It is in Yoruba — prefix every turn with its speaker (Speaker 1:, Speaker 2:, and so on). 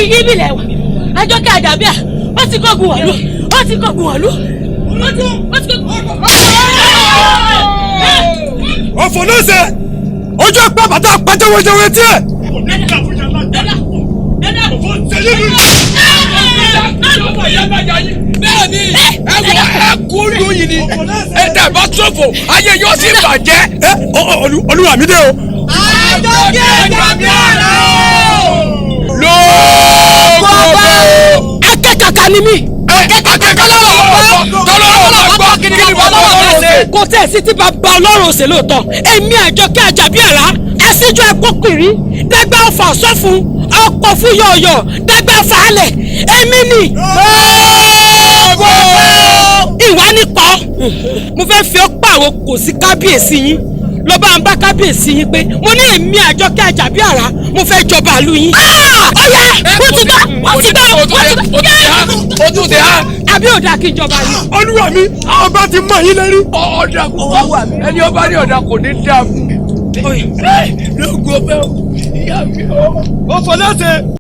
Speaker 1: Ibi ilẹ̀ wà. Àjọkẹ́ Àjàbíà ó ti kógun wọ̀lú, ó ti kógun wọ̀lú, ó ti kógun.
Speaker 2: Ọ̀fọ̀ náà ṣe ojú ẹ̀pẹ́ bàtà pàjẹ́wọ́jẹ́wọ́ etí ẹ̀.
Speaker 3: Bẹ́ẹ̀ni, ẹ wọ ẹ kú lóyìn ni ẹ dàbá ṣòfò, ayé yóò sì bàjẹ́.
Speaker 2: Ẹ olúwa mi dé o.
Speaker 4: Àjọkẹ́ Àjàbíà rà o.
Speaker 3: Lóògùn ọbẹ̀ o.
Speaker 1: Akẹ́kọ̀ọ́ ni mí.
Speaker 3: Akẹ́kọ̀ọ́ lọ́wọ́ tọ́lọ́wọ́ gbọ́ kí ni bàbá ọlọ́run ṣe.
Speaker 1: Kò tẹ̀ sí tí bàbá ọlọ́run ṣe lóòótọ́. Èmi Àjọkẹ́ Àjàbíàrá, ẹsíjú ẹ̀kọ́ pìrí dẹ́gbẹ́ ọ̀fà sọ́fun ọkọ̀ fún yọ̀ọ̀yọ̀ dẹ́gbẹ́ ọ̀fà alẹ̀ èmi ni. Ìwà nípa mo fẹ́ fi ọ́ pààrọ̀ kò sí kábíyèsí yín, lọ bá ń bá kábíyèsí yín pé mo ní èmi Àjọkẹ́ Àjàbíàrá mo fẹ́ jọba ìlú yín. Ọ̀yá, wọ́n ti gbọ́, wọ́n ti gbọ́, wọ́n ti gbọ́.
Speaker 3: O tún ti há.
Speaker 1: Àbí ò dáa kí n jọba yìí?
Speaker 2: Olúwa mi, ọba ti mọ yín lérí.
Speaker 3: Ọ̀dà púpọ̀, ẹni ọba ní ọ̀dà kò ní dà fún. Lóògùn ọbẹ̀ o, ìyá mi o.
Speaker 2: Ọ̀fọ̀ náà ṣe.